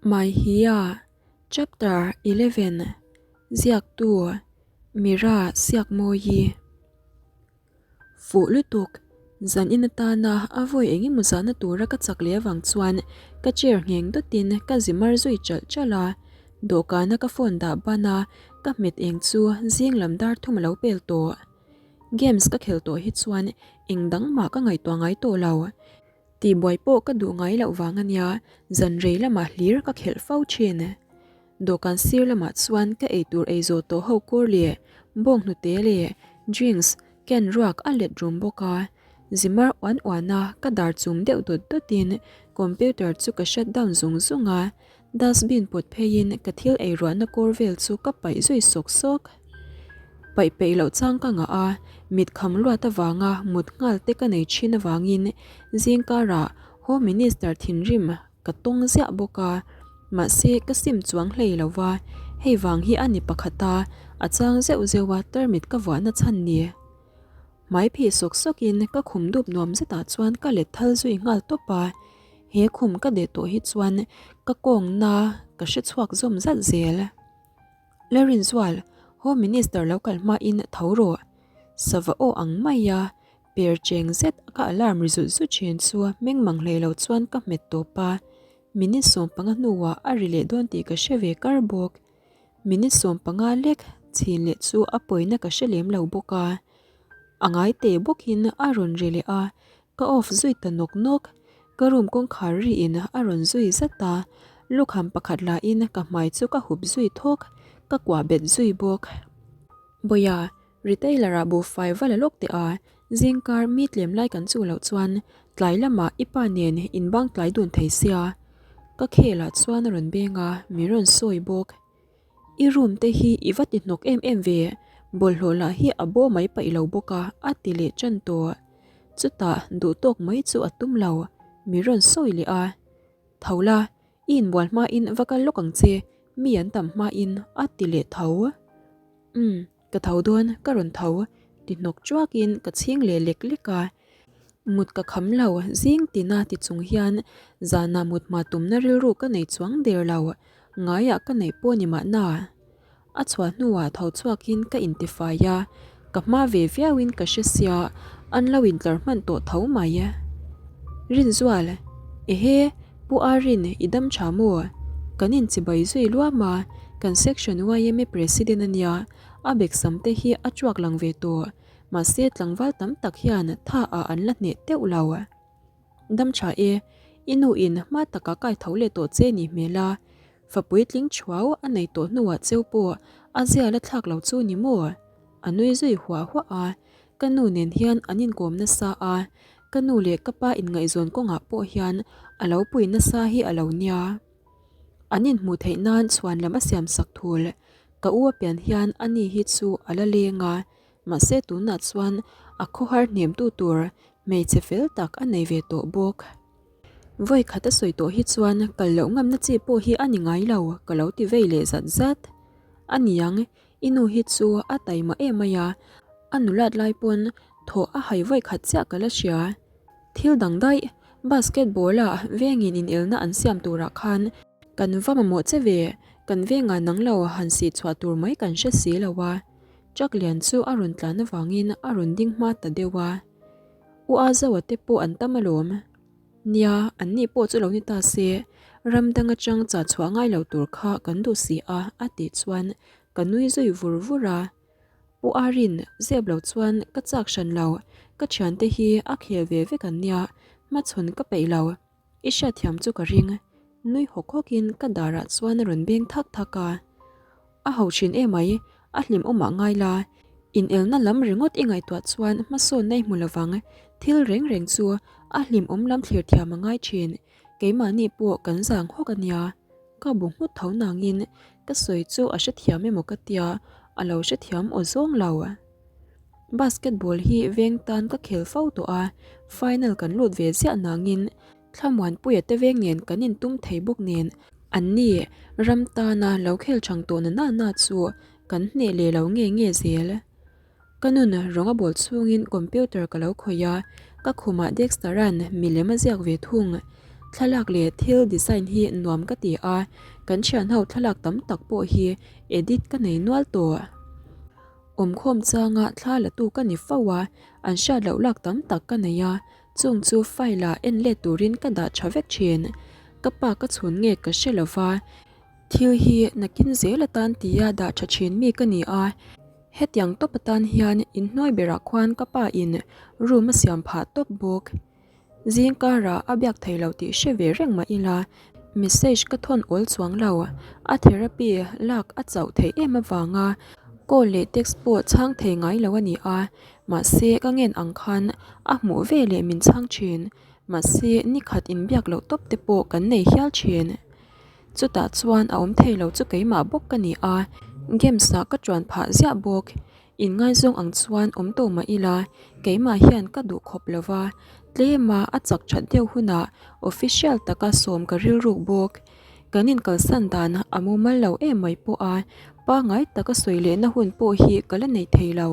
Maihia, Chapter 11, Ziaktu, Mira Siakmawi. Fuh lutuk, zan in atana a vawi eng emaw zahna tura ka chak leh avang chuan ka chair ngheng dawtin ka zi mar zui chalh chalh a. Dawhkana ka phone dah ban a, ka hmet eng chu zing lam dar thum a lo pel tawh. Games ka khelh tawh hi chuan eng dang mah ka ngaihtuah ngai tawh lo. Tihbuai pawh ka duh ngai loh vang a nia, zan rei lamah hlir ka khelh fo thin. Dawhkan sir lamah chuan ka eitur ei zawh tawh ho kawr leh bawnghnute leh drinks can ruak a let rum bawk a. Zimar uan uan a ka dar chum deuh dawt dawtin computer chu ka shut down zung zung a, Dustbin pawt pheiin ka thil ei ruahna kawr vel chu ka paih zui sawk sawk. Paih peih loh chang ka ngah a, mit kham luat avanga mut nghal te ka nei thin avangin zing karah Home Minister thinrim ka tawng ziah bawk a, mahse ka sim chuang hlei lo va, hei vang hi a ni pakhat a, a chang zeuh zeuh a tarmit ka vuahna chhan ni. Hmai phih sawk sawkin ka khum dup nuam zetah chuan ka let thal zui nghal tawp a, he khum ka deh tawh hi chuan ka kawngna ka hre chhuak zawm zat zel. Larinzual, Home Minister lo kal hmain tho rawh. Sava aw ang maia per cheng zet ka alarm ri zut zut thin chu meng mang hlei lo chuan ka hmet tawp a, minute 15 hnuah a ri leh dawn tih ka hre ve kar bawk. Minute 15 lek chhin leh chu a pawina ka hre lem lo bawk a. A ngai teh bawkin a rawn ri leh a, ka off zui ta nawk nawk. Ka room kawngkhar riin a rawn zui zat a, lukham pakhat lahin ka hmai chu ka hup zui thawk, ka kuah bet zui bawk. Bawia, retailer ah buhfai va la lawk teh a, zingkar mi tlem lai kan chu loh chuan tlai lamah i pa nen inbang tlai dun thei sia. Ka khelah chuan a rawn beng a, min rawn sawi bawk. I room te hi i va ti hnawk em em ve, bawlhhlawh lah hi a bo mai paih lo bawk a, a ti leh tan tawh. Chutah duh tawk mai chu a tum lo, min rawn sawi leh a. Tho la, i inbual hmain va kal lawk ang che, mi an tam hmain a ti leh tho. Umm. Ka tho dawn, ka rawn tho, ti hnawk chuakin ka chhing leh lek lek a. Mut ka kham lo, zing tina ti chung hian zanah mut hma tumna rilru ka nei chuang der lo, ngaiah ka neih pawh ni mahna. A chhuah hnuah tho chhuakin ka intifai a, ka hma ve viauin ka hre sia, an lo intlar hman tawh tho mai. Rinzual, Ehe, Pu Arin, i dam tha maw? Kan inchibai zui luam a, kan section yma president a nia, a beksam te hi a tuak lang ve tawh, mahse tlangval tam tak hian tha ah an la hneh teuh lo. Dam tha e, i nu in hma taka kai tho leh tawh che ni hmel a, fa puitling thuau a nei tawh hnuah cheu pawh a zia la thlak lo chu ni maw? A nui zui huah huah a, Ka nu nen hian an inkawm nasa a, ka nu leh ka pa inngaihzawn kawngah pawh hian a lo pui nasa hi a lo nia. An inhmuh theih nan chhuan lam a siam sak thul. Ka u a pian hian a ni hi chu a la leng a, mahse tunah chuan a khawhar hnemtu tur hmeichhe fel tak a nei ve tawh bawk. Vawi khat a sawi tawh hi chuan kal loh ngamna chi pawh hi a ni ngai lo ka lo ti vei leh zat zat. A niang I nu hi chu a taima em mai a, a nulat lai pawn thawh a hai vawi khat chiah ka la hria. Thil dang daih, basketball ah vengin inelna an siam turah khan kan va mamawh che ve, kan vengah nang lo han sih chhuah tur mai kan hre si lo a. Truck lian chu a rawn tlan avangin a rawn ding hma ta deuh a. U Azoa te pawh an tam alawm. Nia, an ni pawh chu lo ni ta se, ram dang atang chah chhuah ngai lo tur kha kan duh si a, a tih chuan ka nui zui vur vur a. Pu Arin, zep lo chuan ka chak hran lo, ka thiante hi a khel ve vek an nia, hmachhawn ka peih lo, i hriatthiam chu ka ring, nui hawk hawkin ka darah chuan a rawn beng thak thak a. A ho thin emai, a hlim awmah ngai la. Inelna lam ringawt i ngaihtuah chuan hmasawnna i hmu lovang, thil reng reng chu a hlim awm lam thlir thiam a ngai thin, keimahni pawh kan zang hawk a nia. Ka bu nghut tho nangin ka sawi chu a hrethiam emaw ka tia, a lo hrethiam aw zawng lo. Basketball hi veng tan ka khel fo tawh a, final kan lut ve ziah nangin Thlamuanpuia te veng nen kan intum thei bawk nen anni ram tana lo khel chang tawh na na chu kan hneh leh lo nge nge zel. Ka nun rawng a bawl chhungin computer ka lo khawih a, ka khumah Dexter-a'n milem a ziak ve thung. Thlalak leh thil design hi nuam ka ti a, kan thianho thlalak tam tak pawh hi edit ka nei nual tawh. Awmkhawm changa thla la tu ka ni fo a, an hriat loh lak tam tak ka nei a, chung chu file ah en let turin ka dah tha vek thin. Ka pa ka chhun nge ka hre lo va, thil hi nakin zel atan tia dah tha thin mi ka ni a, hetiang tawp atan hian inhnuai berah khuan ka pa in room a siam phah tawp bawk. Zing karah a biak thei lo tih hre ve reng mah ila, message ka thawn awl chuang lo. A therapy lak a chauh theih em avanga call leh text pawh chhang thei ngai lo a ni a, mahse ka ngen ang khan a hmuh ve leh min chhang thin. Mahse nikhat inbiak loh tawp te pawh kan nei hial thin. Chutah chuan a awm thei lo chu keimah bawk ka ni a, games ah ka tuan phah ziah bawk. Inngaizawng ang chuan awm tawh mah ila, keimah hian ka duh khawp lo va, tlema a chak that deuh hunah official taka sawm ka rilruk bawk. Kan inkalsan dan a mumal lo em mai pawh a, pangngai taka sawi lehna hun pawh hi ka la nei thei lo.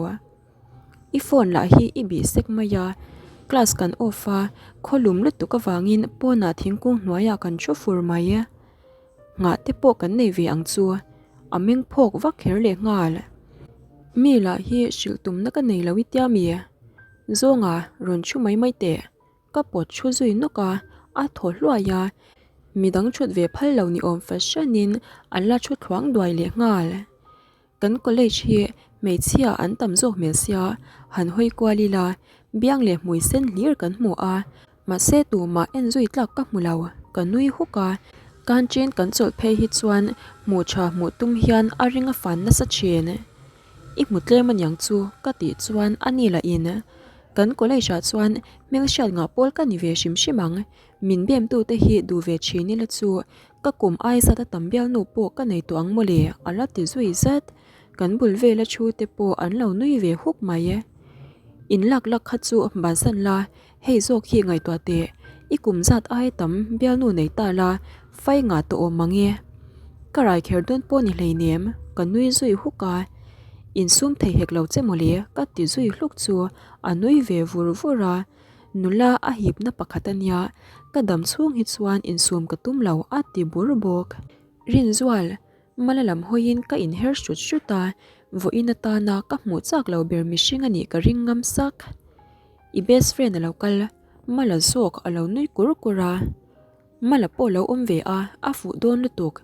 I phone lah hi i bih sek mai a, class kan off a, khawlum lutuk avangin pawnah thingkung hnuaiah kan thu fur mai. Nghah te pawh kan nei ve ang chu, a meng phawk vak kher leh nghal. Mi lah hi hrilh tumna ka nei lo i tia mi? Zawnga rawn thu mai mai teh, ka pawt thu zui nawk a, a thaw hluai a, midang thut ve phal lo ni awm fahranin an la thu thluang duai leh nghal. Kan college hi hmeichhia an tam zawk hmel sia, han hawi kual ila, biang leh hmui sen hlir kan hmu a, mahse tumah en zui tlak ka hmu lo, ka nui huk a, canteen kan chawlh phei hi chuan hmuh tha hmuh tum hian a ring a fan nasa thin. I hmu tlem aniang chu ka tih chuan a ni lah in kan college ah chuan hmelhriat ngah pawl ka ni ve hrim hrim ang, min bem tu te hi duh ve thin ila chu Ka kum ai zat a tam bialnu pawh ka nei tawh ang mawle, a la ti zui zat. Kan bul vela thu te pawh an lo nui ve huk mai e. In lak lak kha chu bansan la, hei zawk hi ngaihtuah teh, i kum zat ai tam bialnu nei ta la, fai ngah tawh awm mang e. Ka rai kher dawn pawh ni hleinem, ka nui zui huk a. Insum thei hek lo che mawle, ka ti zui hluk chu a nui ve vur vur a. Nula a hipna pakhat a nia, ka dam chhung hi chuan insum ka tum lo a ti bur bawk. Rinzual, Mala lam hawiin ka inher hrut hrut a, vawiin atana ka hmuh chak lo ber mihring a nih ka ring ngam sak. I best friend a lo kal, Mala zawk a lo nui kur kur a. Mala pawh lo awm ve a, a fuh dawn lutuk.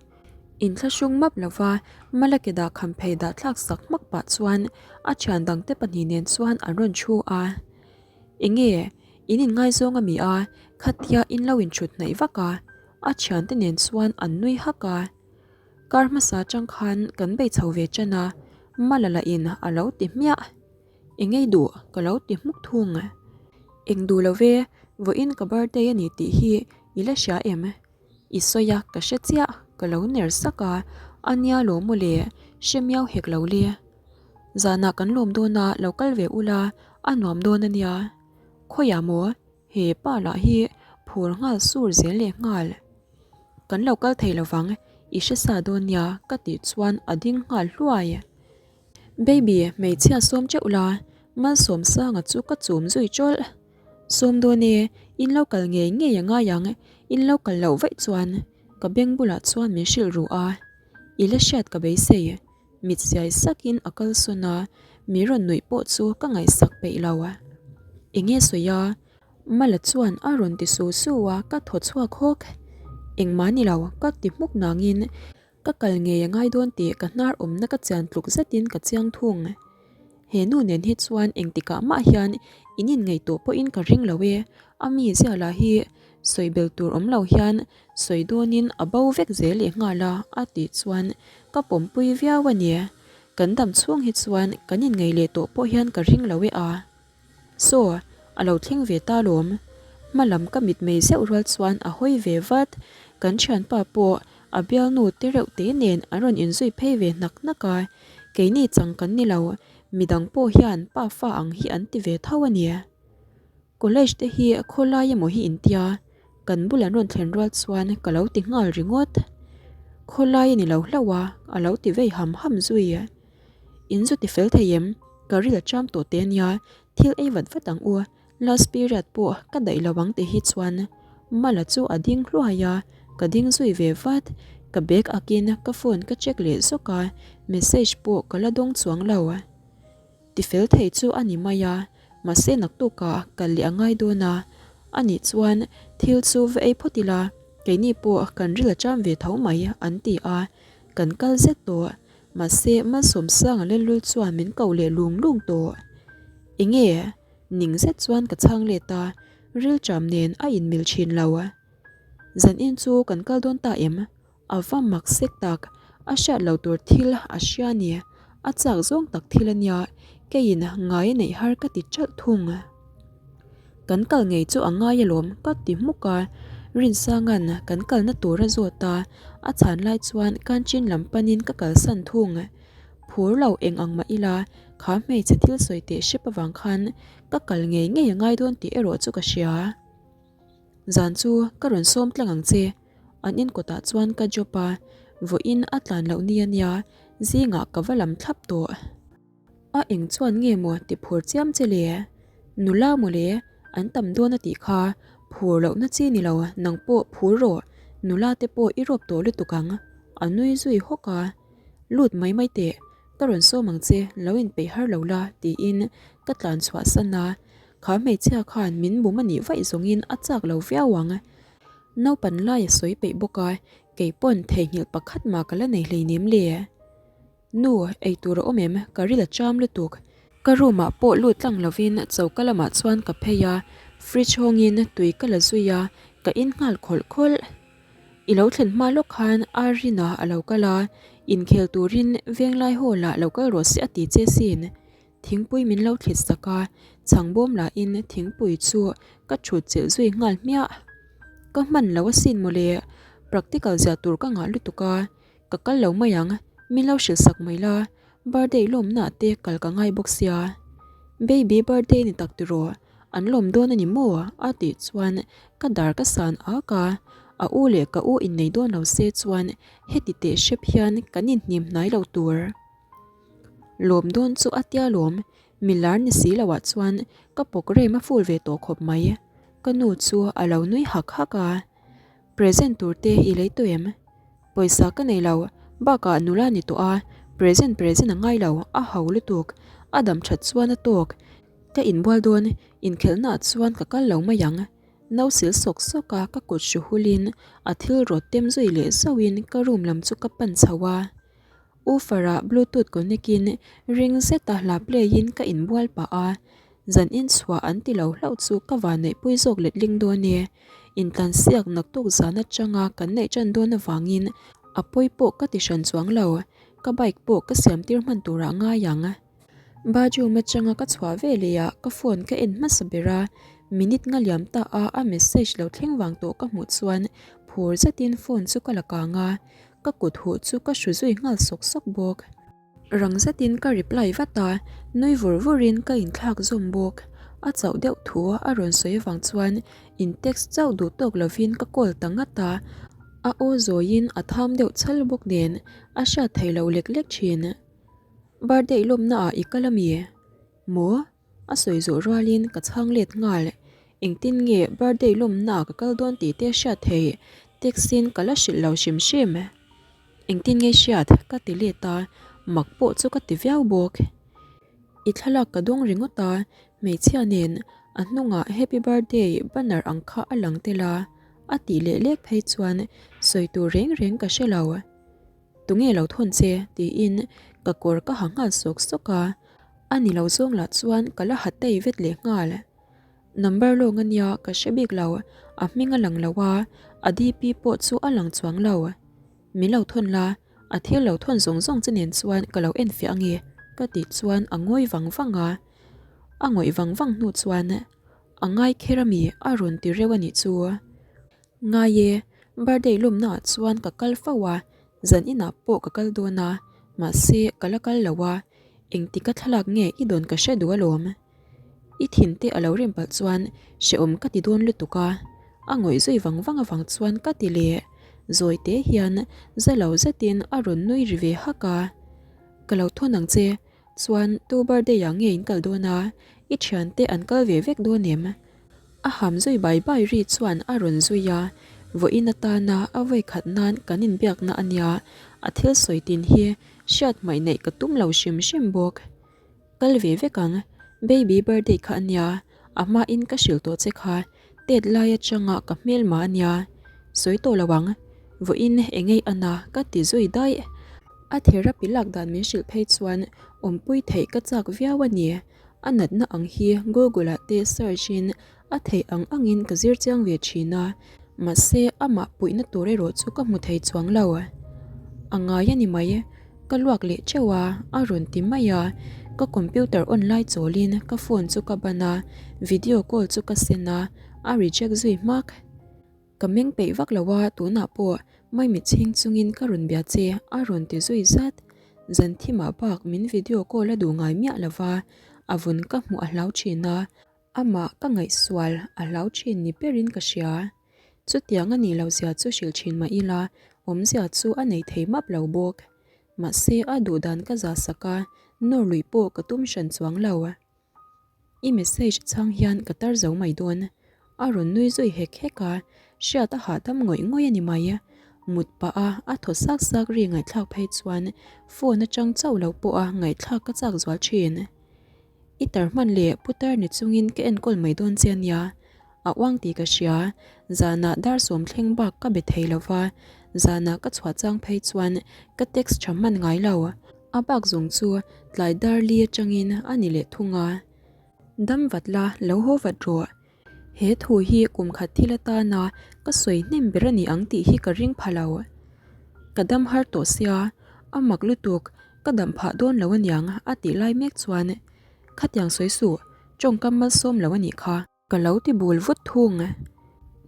Inthlahrung map lova Mala ke dah kham phei dah thlak sak hmak pah chuan a thian dangte pahnih nen chuan an rawn thu a. Enge, in inngaizawng a mi a, khatia in lo inthut hnaih vak a, a thiante nen chuan an nui hak a. Kar hmasa atang khan kan bei chho ve tan a, Mala lah in a lo ti hmiah. Engei duh ka lo ti hmuk thung. Eng duh lo ve, vawiin ka birthday a ni tih hi i la hria em? I sawi a, ka hre chiah, ka lo ner sak a, a nia lo maw le, hre miau hek lo le. Zanah kan lawm dawn a, lo kal ve ula, a nuam dawn a nia. Khawiah maw, he pa lah hi phur nghal sur zel leh nghal. Kan lo kal thei lovang, i hre sa dawn nia ka tih chuan a ding nghal hluai. Baby, hmeichhia sawm teuh la, Malsawmsanga chu ka chum zui tawlh. Sawm dawn e, in lo kal ngei ngei a ngai ang, in lo kal loh vaih chuan ka beng bulah chuan min hrilh ruh a, i la hriat ka beisei. Mit siai sakin a kal sawn a, mi rawn nuih pawh chu ka ngaihsak peih lo. Enge sawi a? Mala chuan a rawn ti su su a, ka thaw chhuak hawk. Engmah ni lo, ka ti hmuk nangin ka kal ngei a ngai dawn tih ka hnar awmna ka chian tluk zetin ka chiang thung. He nu nen hi chuan engtikah mah hian in inngaihtuah pawhin ka ring lo e, a mizia lah hi sawi bel tur awm lo hian sawi dawnin a bo vek zel leh nghal a a tih chuan ka pawmpui viau a ni. Kan dam chhung hi chuan kan inngaih leh tawh pawh hian ka ring lo e a. Saw, a lo thleng ve ta lawm. Hma lam ka mitmei zeuh rual chuan a hawi ve vat. Kan thianpa pawh a bialnu te reuh te nen an rawn inzui phei ve hnak hnak a, keini chang kan ni lo, midang pawh hian pa fa ang hi an ti ve tho a ni. College te hi khawlai emaw hi intia, kan bul an rawn thlen rual chuan ka lo ti nghal ringawt. Khawlai a ni lo hlauh a, a lo ti vei ham ham zui. In zu ti fel thei em? Ka ril a cham tawh te ania, thil ei vat vat ang u, last period pawh ka daih lo ang ti hi chuan. Mala chu a ding hluai a, ka ding zui ve vat. Ka bag akin ka phone ka check leh zawk a, message pawh ka la dawng chuang lo. Tifel thei chu a ni mai a, mahse naktukah kal leh a ngai dawn a, anih chuan thil chu va ei phawt ila, keini pawh kan ril a cham ve tho mai an ti a, kan kal zet tawh. Mahse Malsawmsanga lellul chuan min ko leh lung lung tawh. Enge? Ning zet chuan ka chhang let a, rilṭam nen a inmil thin lo. Zanin chu kan kal dawn ta em? A va mak sek tak, a hriat lo tur thil a hria ni, a chak zawng tak thil a nia, keiin ngai a neih har ka ti ṭalh thung. Kan kal ngei chu a ngai alawm ka ti hmuk a, Rinsanga'n kan kalna tur a zawt a, a chhan lai chuan Kanchin lam panin ka kalsan thung. Phur lo eng ang mah ila, kha hmeichhe thil sawi teh hrep avang khan ka kal ngei ngei a ngai dawn tih erawh chu ka hria. Zan chu ka rawn sawm tlang ang che, an in kawtah chuan ka job a, vawiin a tlan loh ni a nia, zingah ka va lam thlap tawh. A eng chuan nge maw ti phur chiam che le? Nula maw le, an tam dawn a tih kha, phur lohna chi ni lo, nang pawh phur rawh, nula te pawh i rawp tawh lutuk ang, a nui zui hawk a. Lut mai mai teh, ka rawn sawm ang che, lo inpeih har lo la, tiin ka tlan chhuah san a. Kha hmeichhia khan min bum a nih vaih zawngin a chak lo viau ang. Naupan lai a sawi peih bawk a, kei pawn theihnghilh pakhat mah ka la nei hleinem le. Nu, ei tur a awm em? Ka ril a cham lutuk. Ka room ah pawh lut tlang lovin choka lamah chuan ka phei a, fridge hawngin tui ka la zui a, ka in nghal khawlh khawlh. I lo thlen hma lawk khan Arina a lo kal a, inkhel turin Venglai Hall ah lo kal rawh se a ti che sin. Thingpui min lo thlit sak a, chhang bawm lahin thingpui chu ka thut chilh zui nghal hmiah. Ka hman lo asin mawle, practical zia tur ka ngah lutuk a, Ka kal lo mai ang, min lo hrilh sak mai la, birthday lawmna te kal ka ngai bawk sia. Baby birthday ni tak tiraw, an lawm dawn a ni maw? a tih chuan ka dar ka san ak a, a u leh ka u innei dawn lo se chuan heti teh hrep hian kan inhnim hnai lo tur. Lawm dawn chu a tia lawm, milar ni si loah chuan ka pawk rem a ful ve tawh khawp mai. Ka nu chu a lo nui hak hak a, Present tur te i lei tawh em? Pawisa ka nei lo, bakah nula ni tawh a, present present a ngai lo, a ho lutuk, a dam that chuan a tawk. Ka inbual dawn, inkhelhnaah chuan ka kal lo mai ang. No sil sawk sawk a ka kut hru hulin a thil rawt tem zui leh zauhin ka room lam chu ka pan chho a. Woofer-ah bluetooth connect-in ring zeta hla play-in ka inbual pah a, zan inchhuah an ti lo hlauh chu ka vanneihpui zawk letling dawn e. Intlansiak naktuk zan atanga kan neih tan dawn avangin a pawi pawh ka ti hran chuang lo, ka bike pawh ka siam tir hman turah ngai ang. Bathroom atanga ka chhuah ve leh ah ka phone ka en hmasa ber a, minute nga liam ta a a message lo thleng vang tawh ka hmuh chuan phur zetin phone chu ka la kang a, Ka kut huh chu ka hru zui nghal sawk sawk bawk. Rang zetin ka reply vat a, nui vur vurin ka inthlak zawm bawk. A chauh deuh thu a rawn sawi avang chuan in text chauh duh tawk lovin ka call ta ngat a, a aw zawiin a tham deuh chhal bawk nen a hriat theih loh lek lek thin. Birthday lawmna ah i kal ami? Maw? A sawi zawh rualin ka chhang let nghal. Engtin nge birthday lawmna ka kal dawn tih te hriat theih text in ka la hrilh lo hrim hrim. Engtin nge hriat ka ti let a, mak pawh chu ka ti viau bawk. I thlalak ka dawng ringawt a, hmeichhia nen a hnungah happy birthday banner ang kha a lang tel a, a tih leh lek phei chuan sawi tur reng reng ka hre lo. Tunge lo thawn che? tiin ka kawr ka ha nghal sawk sawk a. A ni lo zawng lah chuan ka la ha tei vet leh nghal. Number lawng a nia ka hre bik lo, a hming a lang lo a, a DP pawh chu a lang chuang lo. Min lo thawn la, a thil lo thawn zawng zawng che nen chuan ka lo en fiah ange ka tih chuan a ngawi vang vang a. A ngawih vang vang hnu chuan a ngai kher ami a rawn ti reuh a nih chu. Ngai e, birthday lawmna ah chuan ka kal fo a, zan inah pawh ka kal dawn a, mahse ka la kal lo a, engtik a thlalak nge i dawn ka hre duh alawm. I thin te a lo rim palh chuan hrehawm ka ti dawn lutuk a, a ngawih zui vang vang avang chuan ka ti leh. Zawi te hian za lo zetin a rawn nui ri ve hak a, Ka lo thawn ang che, chuan tu birthday ah nge in kal dawn a, i thiante an kal ve vek dawn em? A ham zui bai bai ri chuan a rawn zui a, vawiin atana a vawi khat nan kan inbiakna a nia, a thil sawi tin hi hriat hmaih neih ka tum lo hrim hrim bawk. Kal ve vek ang, baby birthday kha a nia, a hmain ka hrilh tawh che kha, tet lai atanga ka hmelma a nia, sawi tawh lo ang, vawiin engei a na ka ti zui daih. A therapy lak dan min hrilh phei chuan awmpui theih ka chak viau a ni. A natna ang hi Google ah te search in a theih ang angin ka zir chiang ve thin a, mahse amah puihna tur erawh chu ka hmu thei chuang lo. A ngai a ni mai, ka luak leh teuh a, a rawn ti mai a, ka computer on lai chawlin ka phone chu ka ban a, video call chu ka send a, a reject zui hmak. Ka meng peih vak lo a, tunah pawh Maimit chhing chungin ka rawn bia che a rawn ti zui zat. Zan thimah bak min video call a duh ngai miah lo va, a vun ka hmuh a hlau thin a, amah ka ngaihsual a hlau thin ni berin ka hria. Chutiang a nih loh zia chu hrilh thin mah ila, awmzia chu a nei thei map lo bawk. Mahse a duh dan ka zah sak a, nawr luih pawh ka tum hran chuang lo. I message chhang hian ka tar zo mai dawn. A rawn nui zui hek hek a, hriat a hahdam ngawih ngawih a ni mai. Mut pah a a thaw sak sak ri ngaihthlak phei chuan phone atang chauh lo pawh a ngaihthlak ka chak zual thin. I tar hman leh putar ni chungin ka enkawl mai dawn che a nia. A uang tih ka hria, zanah dar sawm thleng bak ka be thei lo va, zanah ka chhuah chang phei chuan ka text tha hman ngai lo. A bak zawng chu tlai dar li atangin a ni leh thung a. Dam vat la, lo haw vat rawh. He thu hi kum khat thil atana ka sawi hnem ber a ni ang tih hi ka ring pha lo. Ka dam har tawh sia, a mak lutuk, ka dam phah dawn lo aniang a tih lai mek chuan khatiang sawi suh, tawngkam malsawm lo a nih kha. Ka lo ti bul vut thung.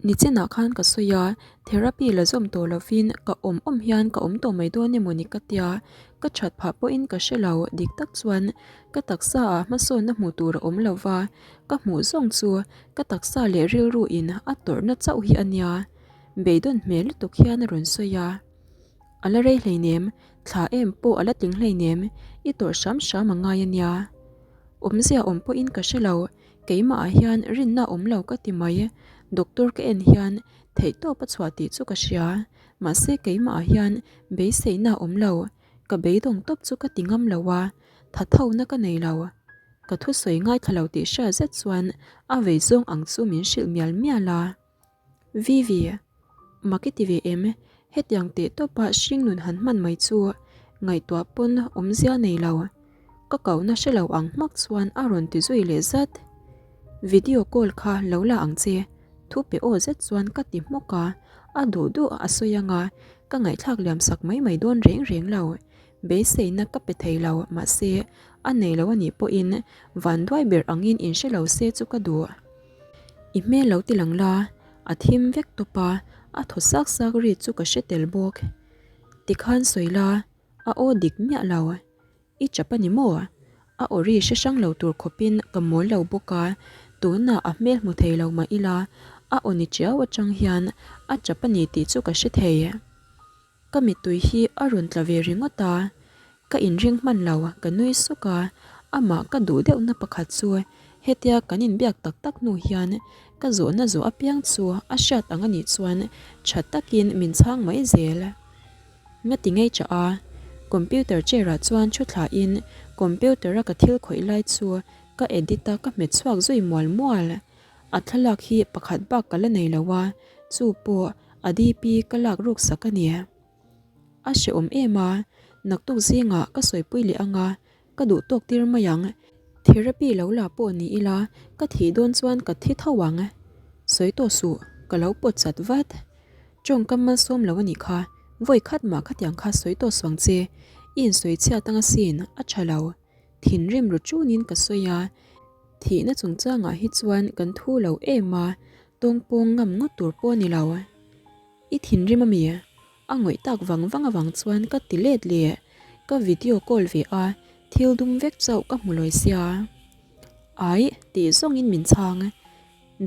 Nichinah khan ka sawi a, therapy la zawm tawh lovin ka awm awm hian ka awm tawh mai dawn emaw ni ka tia, ka that phah pawhin ka hre lo, dik tak chuan ka taksa ah hmasawnna hmuh tur a awm lo va, ka hmuh zawng chu ka taksa leh rilru in a tawrhna chauh hi a nia, beidawn hmel lutuk hian a rawn sawi a. A la rei hleinem, thla em pawh a la tling hleinem, i tawrh hram hram a ngai a nia. Awmzia awm pawhin ka hre lo, Keimah ah hian rinna awm lo ka ti mai, doctor ka en hian theihtawp a chhuah tih chu ka hria, mahse keimah ah hian beiseihna awm lo, ka beidawng tawp chu ka ti ngam lo a, tha thona ka nei lo. Ka thusawi ngaithla lo tih hria zet chuan a vei zawng ang chu min hrilh mial mial a. Vivi, Mak i ti ve em? Hetiang teh tawpa hringnun han hman mai chu ngaihtuah pawn awmzia nei lo. Ka kohna hre lo ang hmak chuan a rawn ti zui leh zat. Video call kha lo la ang che, thu pe aw zet chuan ka ti hmawk a, a duh duh a sawi anga ka ngaihthlak liam sak mai mai dawn reng reng lo. Beiseina ka pe thei lo, mahse a nei lo anih pawhin vanduai ber angin inhre lo se chu ka duh. I hmel lo ti lang la, a thim vek tawp a, a thaw sak sak ri chu ka hre tel bawk. Tikhan sawi la, a aw dik miah lo. I chap a ni maw? A aw ri hre hrang lo tur khawpin ka mawl lo bawk a, tunah a hmel hmu thei lo mah ila, a aw ni chiau atang hian a chap a ni tih chu ka hre thei. Ka mittui hi a rawn tla ve ringawt a, ka inring hman lo, ka nui suk a, amah ka duh deuhna pakhat chu hetia kan inbiak tak tak hnu hian ka zawhna zawh apiang chu a hriat ang anih chuan tha takin min chhang mai zel. Ngati ngei chah a, computer chair ah chuan thu thlain computer a ka thil khawih lai chu ka edit a ka hmet chhuak zui mual mual. A thlalak hi pakhat bak ka la nei lo a, chu pawh a DP ka lak ruk sak a ni. A hrehawm em a, naktuk zingah ka sawipui leh ang a, ka duh tawk tir mai ang. Therapy lo la pawh ni ila, ka thih dawn chuan ka thi tho ang. Sawi tawh suh, ka lo pawt chat vat. Tawngkam malsawm lo a nih kha, vawi khat mah khatiang kha sawi tawh suang che, i insawi chhiat anga sin, a tha lo. Thinrim ru ṭunin ka sawi a, thihna chungchangah hi chuan kan thu lo em a, tawngpawng ngam ngawt tur pawh a ni lo. I thinrim a mi? A ngawih tak vang vang avang chuan ka ti let leh. Ka video call ve a, thil dum vek chauh ka hmu lawi sia. Aih, tih zawngin min chhang.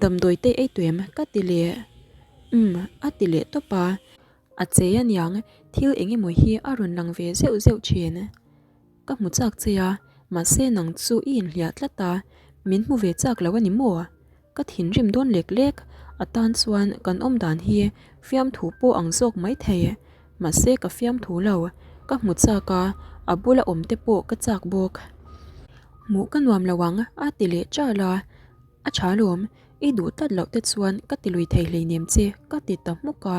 Damdawi te ei tuem ka ti leh. Umm, a ti leh tawp a. A che aniang, thil eng emaw hi a rawn lang ve zeuh zeuh thin. Ka hmu chak che a, mahse nang chu i inhliah tlat a, min hmu ve chak lo a ni maw? Ka thinrim dawn lek lek, a tan chuan kan awm dan hi fiamthu pawh ang zawk mai thei. Mahse ka fiamthu lo, ka hmu chak a, a bula awm te pawh ka chak bawk. Hmuh ka nuam lo ang a ti leh chal a, a tha lawm, i duh tlat loh te chuan ka ti lui thei hleinem che ka ti ta hmuk a.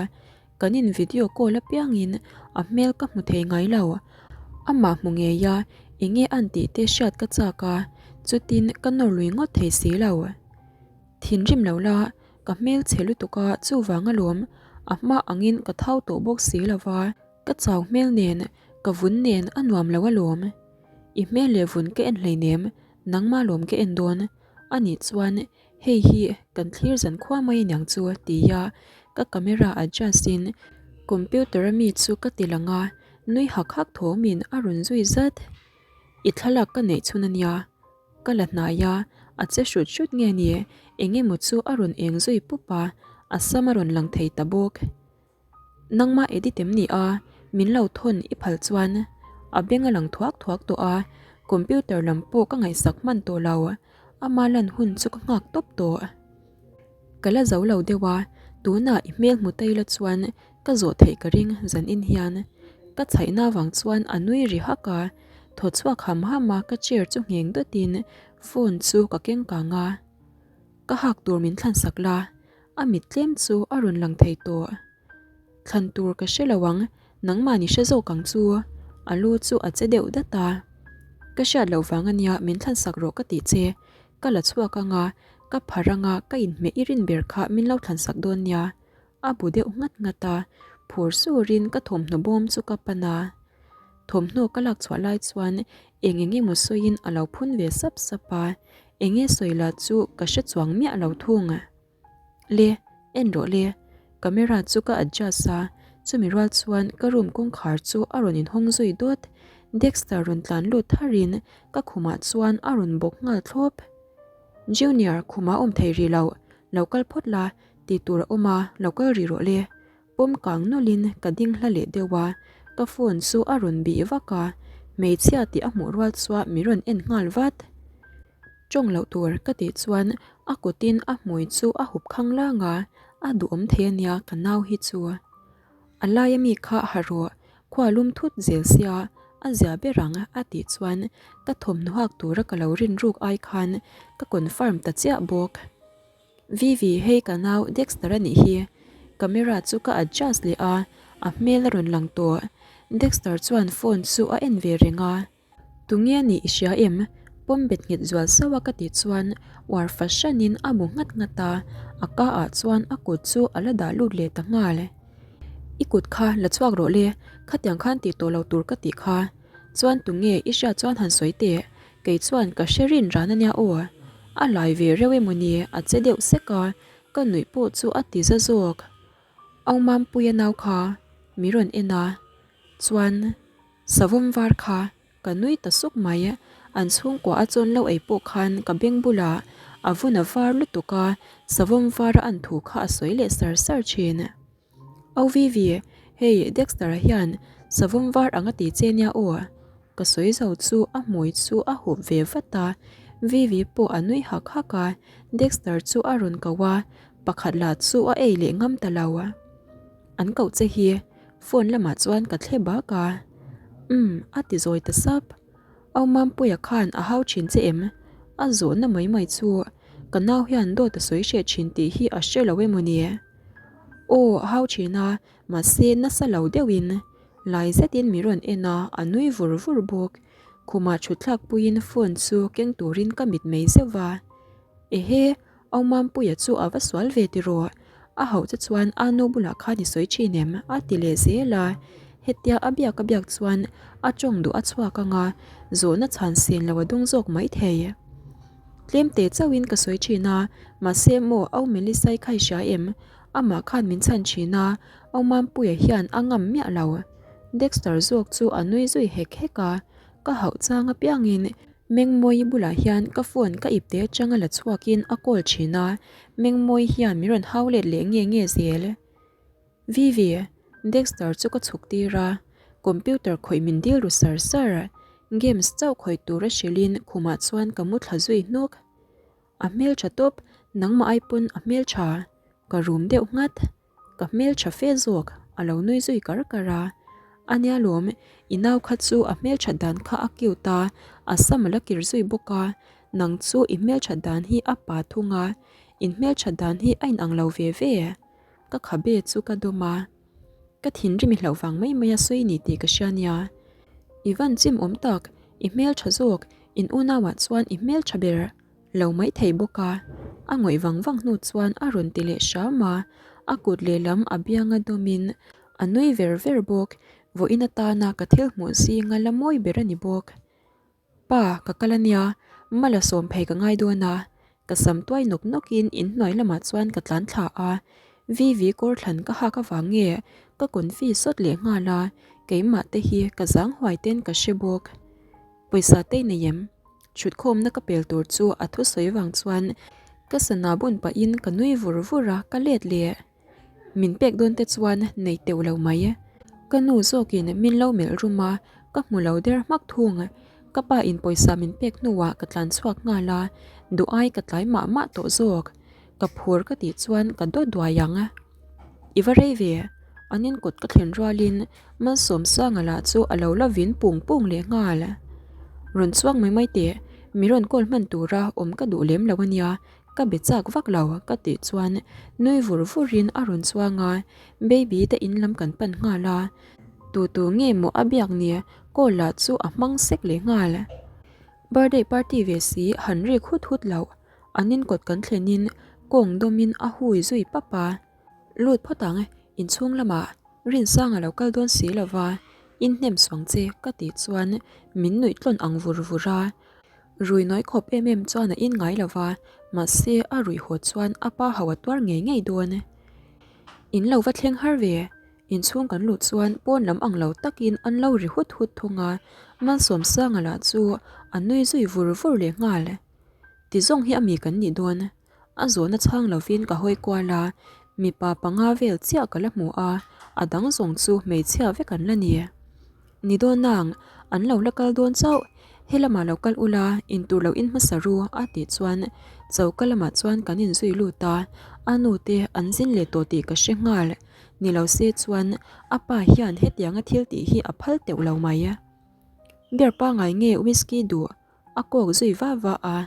Kan in video call apiangin a hmel ka hmu thei ngai lo. Amah hmu ngei a, enge an tih te hriat ka chak a, chutin ka nawr lui ngawt thei si lo. Thinrim lo la, ka hmel chhe lutuk a chuvang alawm, a hma angin ka thau tawh bawk si lo va, ka chau hmel nen, ka vun nen a nuam lo alawm. I hmel leh vun ka en hleinem, nangmah lawm ka en dawn. Anih chuan Hei hi kan thlir zan khua mai aniang chu tia ka camera adjust in computer a mi chu ka ti lang a, nui hak hak thawmin a rawn zui zat. I thlalak ka neih chhun ania, ka la hnai a, a che hrut hrut nge ni eng emaw chu a rawn eng zui pup a, a sam a rawn lang thei ta bawk. Nangmah edit em ni a, min lo thawn i phal chuan a beng a lang thuak thuak tawh a, computer lam pawh ka ngaihsak hman tawh lo, ama lan hun chu ka nghak tawp tawh. Ka la zo lo deuh a, tunah i hmel hmu ta ila chuan ka zawh theih ka ring zan in hian. Ka chhaihna avang chuan a nui ri hak a, thaw chhuak ham ham a ka chair chu ngheng dawtin phone chu ka keng kang a. Ka hak tur min thlansak la, a mit tlem chu a rawn lang thei tawh. Thlan tur ka hre lo ang, nangmah ni hre zawk ang chu, a lu chu a che deuh dat a. Ka hriat loh vang ania min thlansak rawh ka tih che, ka la chhuak ang a, ka phar ang a, ka inhmeh i rin ber kha min lo thlansak dawn nia. A bu deuh nghat nghat a, phur surin ka thawmhnaw bawm chu ka pan a. Thawmhnaw ka lak chhuah lai chuan eng eng emaw sawiin a lo phun ve sap sap a, eng nge sawi lah chu ka hre chuang miah lo thung. Le, en rawh le, camera chu ka adjust a, chumi rual chuan ka room kawngkhar chu a rawn inhawng zui dawt. Dexter rawn tlan lut tharin ka khumah chuan a rawn bawk nghal thlawp. Junior, khumah awm thei rih loh, lo kal phawt la, Tih tur a awm a, lo kal rih rawh le. Pawm kang nawlhin ka ding hla leh deuh a, ka phone chu a rawn bih vak a, hmeichhia tih a hmuh rual chuan mi rawn en nghal vat. Tawng loh tur ka tih chuan a kutin a hmui chu a hup khang lang a, a duhawm thei a nia ka nau hi chu. A laia mi kha ha rawh, khua lum thut zel sia, a zia ber ang a tih chuan ka thawmhnaw hak tura ka lo rin ruk ai khan ka confirm ta chiah bawk. Vivi, hei ka nau Dexter a nih hi. Camera chu ka adjust leh a, a hmel a rawn lang tawh. Dexter chuan phone chu a en ve reng a. Tunge a nih i hria em? Pawm bet nghet zual sauh a ka tih chuan uar fahranin a bu nghat nghat a, a ka ah chuan a kut chu a la dah lut leh ta nghal. I kut kha la chhuak rawh le, khatiang khan tih tawh lo tur ka tih kha. Chuan tunge i hriat chuan han sawi teh, Kei chuan ka hre rin ran ania aw. A lai ve reuh emaw ni a che deuh sek a, ka nuih pawh chu a ti za zawk. Au Mampuia nau kha mi rawn en a, chuan savawm var kha ka nui ta suk mai. An chhungkua a chawn lo ei pawh khan ka beng bulah a vun a var lutuk a, savawm vara an thu kha a sawi leh sar sar thin. Au Vivi, hei Dexter-a hian savawm var ang a ti che nia aw. Ka sawi zo chu a hmui chu a hup ve vat a, Vivi pawh a nui hak hak a, Dexter chu a rawn ko a, pakhat lah chu a ei leh ngam ta lo. An koh che hi phone lamah chuan ka thle bak a. Umm, a ti zawi ta sap. Au Mampuia khan a hau thin che em? A zawhna mai mai chu ka nau hian dawt a sawi hreh thin tih hi a hre lo emaw ni? Aw, a hau thin a, mahse nasa lo deuhin lai zetin mi rawn en a, a nui vur vur bawk. Khumah thutthlak puiin phone chu keng turin ka mit mei zeuh va. Ehe, Au Mampuia chu a va sual ve tiraw? A hauh che chuan a nu bulah khan i sawi thin em? a ti leh zel a. Hetia a biak a biak chuan a tawng duh a chhuak ang a, zawhna chhan sen lo a dawng zawk mai thei. Tlemte chauhin ka sawi thin a, mahse maw Au Melisai kha i hria em? Amah khan min chhan thin a, Au Mampuia hian a ngam miah lo. Dexter zawk chu a nui zui hek hek a, ka hauh chang apiangin Mengmawii bulah hian ka phone ka ipte atanga la chhuakin a call thin a, Mengmawii hian min rawn hau let leh nge nge zel. Vivi, Dexter chu ka chhuk tir a, computer khawih min dil ru sar sar, games chauh khawih tura hrilhin khumah chuan ka mu thla zui hnuk. A hmeltha tawp, Nangmah ai pawn a hmeltha. Ka rum deuh nghat. Ka hmeltha fe zawk, a lo nui zui kar kar a. A nia lawm, i nau kha chu a hmelthat dan kha a cute a, a sam a la kir zui bawk a. Nang chu i hmelthat dan hi a pa thung a, in hmelthat dan hi a inang lo ve ve. Ka khabe chu ka dawm a. Ka thinrim i hlauh vang mai mai a sawi ni tih ka hria nia. I van chim awm tak, i hmeltha zawk, in unauah chuan i hmeltha ber lo mai thei bawk a. A ngawih vang vang hnu chuan a rawn ti leh hram a, a kut lehlam a bianga dawmin a nui ver ver bawk, vawiin atana ka thil hmuh zinga la mawi ber a ni bawk. Pa, ka kal a nia, mala sawm phei ka ngai dawn a, ka sam tuai nawk nawkin inhnuai lamah chuan ka tlan thla a, Vivi kawr thlan ka hak avang nge ka confi sawt leh nghal a, keimah te hi ka zang huai ten ka hre bawk. Pawisa te nei em? Chhutkhawmna ka pel tur chu a thusawi vang chuan ka sana bun pahin ka nui vur vur a, ka let leh. Min pek dawn te chuan nei teuh lo mai. Ka nu zawkin min lo melh rum a, ka hmu lo der hmak thung. Ka pa in pawisa min pek hnuah ka tlan chhuak nghal a, duh ai ka tlai mah mah tawh zawk. Ka phur ka tih chuan ka dawt duai ang. I va rei ve, an in kawt ka thlen rualin Malsawmsanga lah chu a lo la vin pung pung leh nghal. Rawn chuang mai mai teh, mi rawn call hman tura awm ka duh lem lo a nia, Ka be chak vak lo ka tih chuan nui vur vurin a rawn chuang a, baby te in lam kan pan nghal a, tu tu nge maw a biak ni call lah chu a hmang sek leh nghal. Birthday party ve si han rik hut hut loh, an in kawt kan thlen in kawng dawm in a hui zui pap a. Lut phawt ang, inchhung lamah Rinsanga lo kal dawn si lova in hnem suang che ka tih chuan min nuih tlawn ang vur vur a. Rui nawi khawp em em chuan a in ngai lo va, mahse a ruih haw chuan a pa ho a tuar ngei ngei dawn. In lo va thleng har ve, inchhung kan luh chuan pawn lam ang lo takin an lo ri hut hut thung a, Malsawmsanga lah chu a nui zui vur vur leh nghal. Ti zawng hi a mi kan nih dawn. A zawhna chhang lovin ka hawi kual a, mipa panga vel chiah ka la hmu a, a dang zawng chu hmeichhia vek an la ni. Ni dawn nang, an lo la kal dawn chauh, helamah lo kal ula, intur lo in hmasa ru a tih chuan choka lamah chuan kan inzui lut a, a nu te an zin leh tawh tih ka hre nghal, ni lo se chuan a pa hian hetianga thil tih hi a phal teuh lo mai. Beer pangngai nge whisky duh a kawk zui va va a.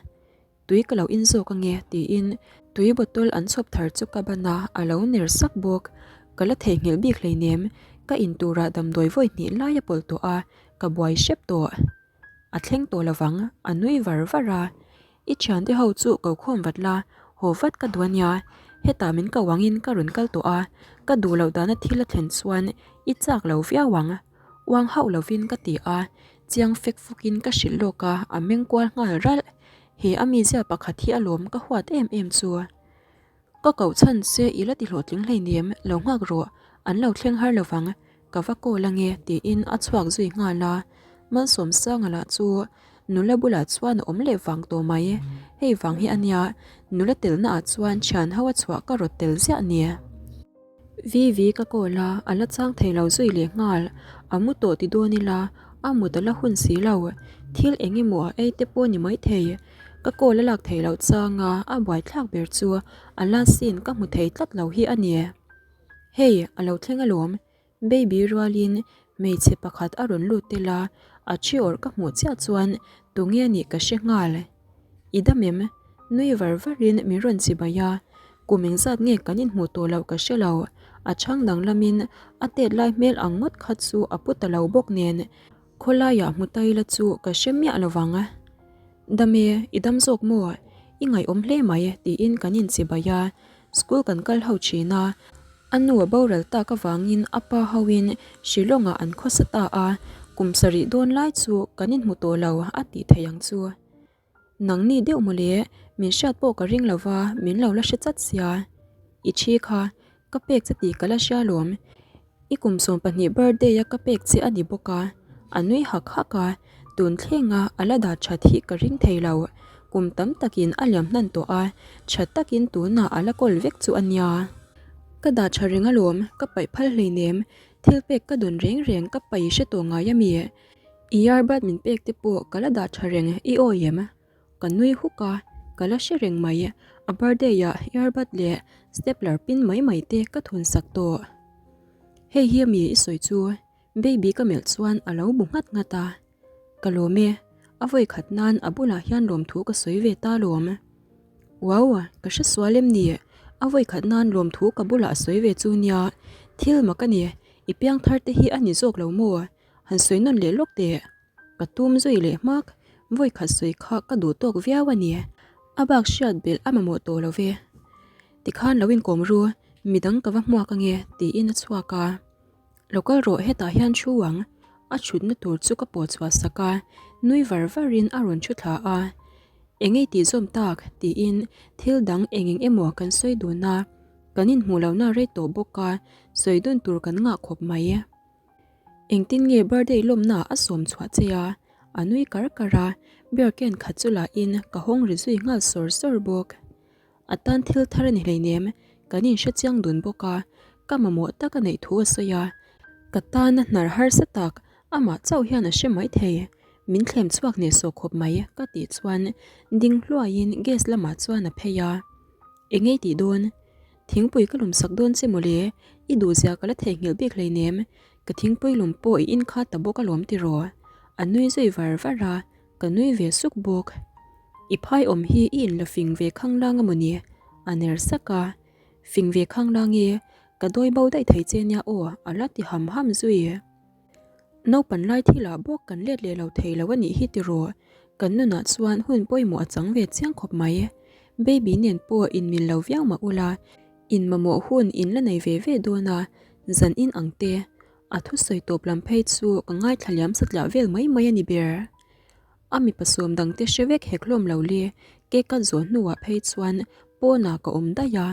Tui ka lo in zawk ange tiin tui bottle an chhawp thar chu ka ban a, a lo ner sak bawk. Ka la theihnghilh bik hleinem, ka in turah damdawi vawi hnih lai a pawlh tawh a, ka buai hrep tawh. A thleng tawh lovang, a nui var var a. I thiante ho chu ko khawm vat la, haw vat ka duh ania, hetah min ko angin ka rawn kal tawh a, ka duh loh dana thil a thlen chuan i chak lo viau ang. Uang hauh lovin ka ti a, chiang fek fukin ka hrilh lawk a, a meng kual nghal ralh. He a mizia pakhat hi alawm ka huat em em chu. Ka koh chhan che i la ti hlawhtling hleinem, lo nghak rawh, an lo thleng har lovang, ka va call ange tiin a chhuak zui nghal a. Malsawmsanga lah chu nula bulah chuan a awm leh vang tawh mai, hei vang hi ania nula telna ah chuan thian ho a chhuah ka rawt tel ziah ni. Vivi ka call a, a la chang thei lo zui leh nghal. A mu tawh ti dawn ila, a mut a la hun si lo. Thil eng emaw a ei te pawh ni maithei. Ka call a lak theih loh chang a, a buaithlak ber chu a la scene ka hmu thei tlat lo hi a ni. Hei, a lo thleng alawm. Baby rualin hmeichhe pakhat a rawn lut tel a, a thi awrh ka hmuh chiah chuan tunge a nih ka hre nghal. I dam em? Nui var varin min rawn chibai a, kum engzat nge kan inhmuh tawh loh ka hre lo, a chhang danglamin a tet lai hmel ang ngawt kha chu a pu ta lo bawk nen khawlaiah hmu ta ila chu ka hre miah lo vang. Dam e, i dam zawk maw? I ngaihawm hle mai tiin kan inchibai a, school kan kal ho thin a, A nu a boral tak avangin a pa hoin Shillong-ah an khawsa ta a, kum sarih dawn lai chu kan inhmu tawh lo a tih theih ang chu. Nangni deuh mawle, min hriat pawh ka ring lova min lo la hre chat sia. I thi kha, ka pek che tih ka la hria lawm. I kum 12 birthday a ka pek che a ni bawk a, a nui hak hak a, tun thlenga a la dah that hi ka ring thei lo. Kum tam takin a liam hnan tawh a, tha takin tunah a la kawl vek chu a nia. Ka dah tha reng alawm, ka paih phal hleinem, thil pek ka dawn reng reng ka paih hre tawh ngai a mi. I earbud min pek te pawh ka la dah tha reng i awi em? Ka nui huk a, ka la hre reng mai. A birthday ah earbud leh stapler pin mai mai te ka thun sak tawh. Hei hi ami i sawi chu baby ka melh chuan a lo bu nghat nghat a. Ka lawm e, a vawi khat nan a bulah hian lawmthu ka sawi ve ta lawm. Wow, ka hre sual em ni? A vawi khat nan lawmthu ka bulah a sawi ve chu nia, thil mak a ni, i piang thar te hi a ni zawk lo maw? Han sawi nawn leh lawk teh. Ka tum zui leh hmak, vawi khat sawi kha ka duh tawk viau a ni. A bak hriat belh a mamawh tawh lo ve. Tikhan lo inkawm ru, midang ka va hmuak ange tiin a chhuak a. Lo kal rawh hetah hian thu ang, a thutna tur chu ka pawh chhuah sak a, nui var varin a rawn thu thla a. Eng ei tih zawm tak tiin thil dang eng eng emaw kan sawi dun a, kan inhmuh lohna rei tawh bawk a, sawi dun tur kan ngah khawp mai. Engtin nge birthday lawmna a sawm chhuah che a? A nui kar kar a, beer can khat chu la in ka hawng ri zui nghal sawr sawr bawk. A tan thil thar a ni hleinem, kan inhre chiang dun bawk a, ka mamawh tak a neih thu a sawi a, ka tana hnar harsa tak amah chauh hian a hre mai thei, min thlem chhuak hneh sawh khawp mai ka tih chuan ding hluaiin gas lamah chuan a phei a, Eng ei tih dawn? Thingpui ka lum sak dawn che mawle, i duhzia ka la theihnghilh bik hleinem, ka thingpui lum pawh i in kha ta bawk alawm tiraw? A nui zui var var a, ka nui ve suk bawk. I phai awm hi i inla fing ve khanglang a mawni? A ner sak a, Fing ve khanglang e, ka dawi bo daih thei che nia aw a la ti ham ham zui. Naupan lai thilah bawk kan let leh lo thei lo a nih hi tiraw? Kan nunah chuan hun pawimawh a chang ve chiang khawp mai. Baby nen pawh inmil lo viau mah ula, in mamawh hun in la nei ve ve dawn a, zan in ang te. A thusawi tawp lam phei chu ka ngaithla liam satliah vel mai mai a ni ber. A mipa sawm dangte hre vek hek hlawm lo le, cake ka zawh hnuah phei chuan pawnah ka awm daih a,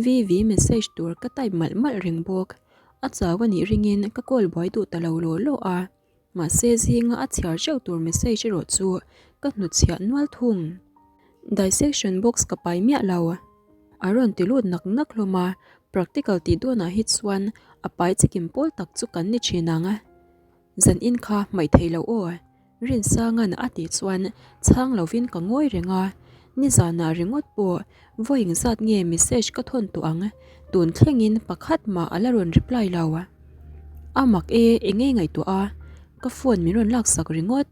VV message tur ka type malh malh reng bawk. A chau a nih ringin ka call buai duh ta lo law law a, mahse zinga a chhiar teuh tur message erawh chu ka hnutchhiah nual thung. Dissection box ka pai miah lo. A rawn ti lut nak nak hlawm a, practical tih dawnah hi chuan a pai chikim pawl tak chu kan ni thin ang. Zan in kha hmaih thei lo aw. Rinsanga'n a tih chuan chhang lovin ka ngawi reng a, nizanah ringawt pawh vawi engzat nge message ka thawn tawh ang, tun thlengin pakhat mah a la rawn reply lo. A mak e, eng nge ngaihtuah a, ka phone min rawn laksak ringawt.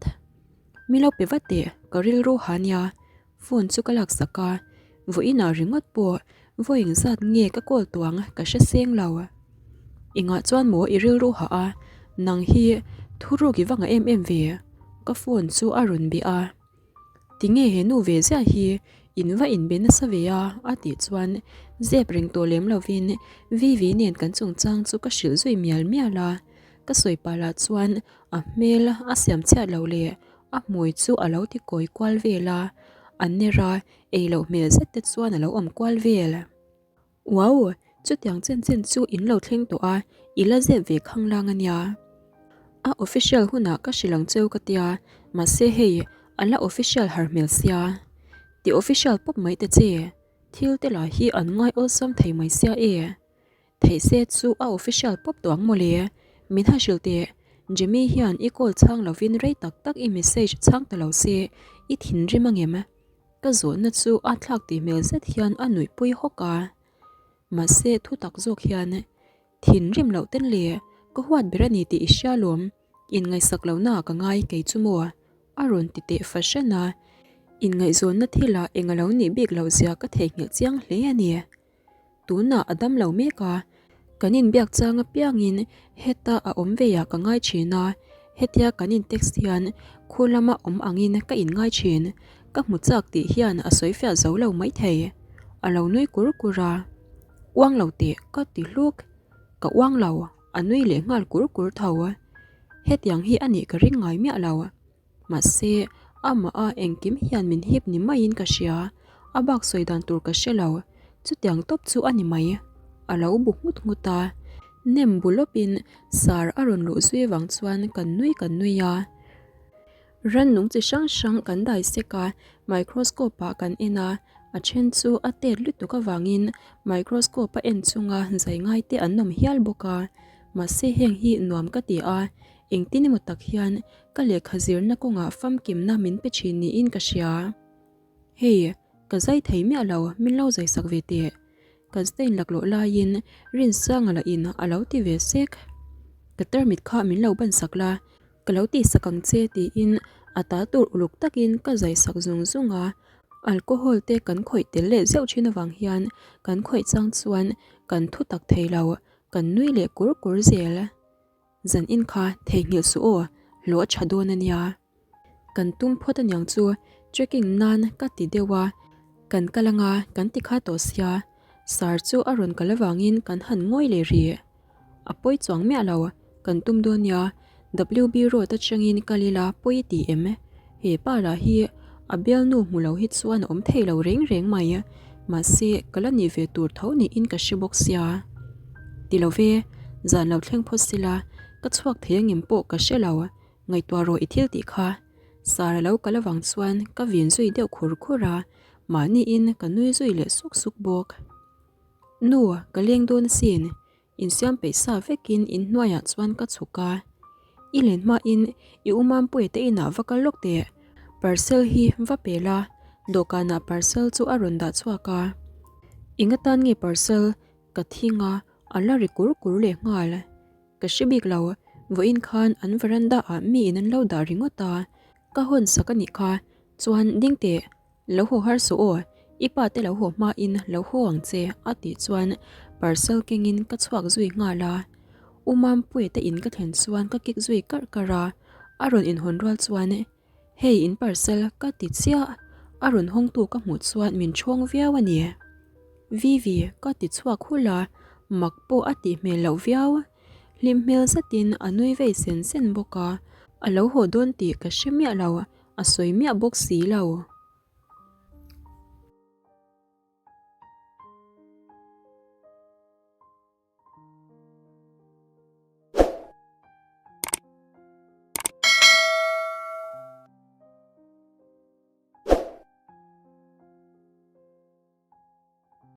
Mi lo pe vat teh, ka rilru ha nia. Phone chu ka laksak a, vawiinah ringawt pawh vawi engzat nge ka call tawh ang ka hre seng lo. Engah chuan maw i rilru hah a, nang hi thuruk i va ngah em em ve? Ka phone chu a rawn bih a. Tinge he nu ve ziah hi in va inbe nasa ve a? A tih chuan zep reng tawh lem lovin Vivi nen kan chungchang chu ka hrilh zui mial mial a, ka sawi pah lah chuan a hmel a siam chhiat lo leh A hmui chu a lo ti kawi kual vel a, a ner a, ei loh hmel zet te chuan a lo awm kual vel. Wow! Chutiang chen chen chu in lo thleng tawh a, i la zep ve khanglang a nia. A official hunah ka hrilh ang cheu ka tia, mahse hei, a la official har hmel sia. Ti official pawp mai ta che, thil te lah hi an ngai awlsam thei mai sia e. Theih se chu a official pawp tawh ang mawle. Min ha hrilh teh, Jimmy hian i call chhang lovin rei tak tak i message chhang ta lo se, i thinrim angem? Ka zawhna chu a thlak tih hmel zet hian a nuihpui hawk a. Mahse thu tak zawk hian, Thinrim loh ten le, ka huat ber a ni tih i hria lawm, inngaihsak lohna ah ka ngai kei chu maw? A rawn ti teh fahran a, inngaihzawnna thilah eng a lo nih bik loh zia ka theihnghilh chiang hle a ni. Tunah a dam lo mek a, kan inbiak chang apiangin heta a awm veiah ka ngai thin a, hetia kan in text hian khu lama awm angin ka inngai thin, ka hmu chak tih hian a sawi fiah zo lo maithei. A lo nui kur kur a, Uang lo teh ka ti hluk, ka uang lo, a nui leh nghal kur kur tho. Hetiang hi a nih ka ring ngai miah lo. Mahse, amah a engkim hian min hip ni maiin ka hria, a bak sawi dan tur ka hre lo, chutiang tawp chu a ni mai. A lo bu nghut nghut a, nem bu lawpin sar a rawn luh zui vang chuan kan nui kan nui a. Rannung chi hrang hrang kan dai sek a, microscope ah kan en a, a then chu a tet lutuk avangin microscope a en chunga zai ngai te an awm hial bawk a, mahse heng hi nuam ka ti a, Engtin emaw tak hian ka lehkha zirna kawngah famkimna min pe thin niin ka hria. Hei, Ka zai thei miah lo, min lo zai sak ve teh. Kan stain laklawh laiin Rinsanga lah in a lo ti ve sek. Ka tarmit kha min lo ban sak la, ka lo tih sak ang che tiin a ta tur uluk takin ka zai sak zung zung a. Alcohol te kan khawih tel leh zeuh thin avang hian kan khawih chang chuan kan thu tak thei lo, kan nui leh kur kur zel. Zan in kha theihnghilh suh aw, hlawh a tha dawn a nia. Kan tum phawt aniang chu trekking nan ka ti deuh a, kan kal anga kan ti kha tawh sia, sar chu a rawn kal avangin kan han ngawi leh rih. A pawi chuang miah lo, kan tum dawn nia, WB road atangin kal ila pawi i ti em? He pa lah hi a bialnu hmu lo hi chuan a awm thei lo reng reng mai, mahse ka la nih ve tur tho niin ka hre bawk sia. Ti lo ve, zan lo thleng phawt sila, ka chhuak thei angem pawh ka hre lo, Ngaihtuah rawh i thil tih kha. Sara lo kal avang chuan ka vin zui deuh khur khur a, mahniin ka nui zui leh suk suk bawk. Nu, ka leng dawn asin, insiam peih sa vekin inhnuaiah chuan ka chhuk a. I len hmain i u Mampuia te inah va kal lawk teh, parcel hi va pe la, dawhkanah parcel chu a rawn dah chhuak a. Eng atan nge parcel ka thing a, a la ri kur kur leh nghal. Ka hre bik lo, vawiin khan an veranda ah mi in an lo dah ringawt a, ka hawn sak a nih kha, chuan ding teh, lo haw har suh aw, i pa te lo haw hma in lo haw ang che a tih chuan parcel keng in ka chhuak zui nghal a, U Mampuia te in ka thlen chuan ka kik zui karh karh a, a rawn inhawn rual chuan Hei in parcel ka ti chiah, a rawn hawngtu ka hmuh chuan min ṭhawng viau a ni. Vivi ka ti chhuak hulh a, mak pawh a tih hmel loh viau. Hlim hmel zetin a nui vei sen sen bawk a, a lo haw dawn tih ka hre miah lo, a sawi miah bawk si lo.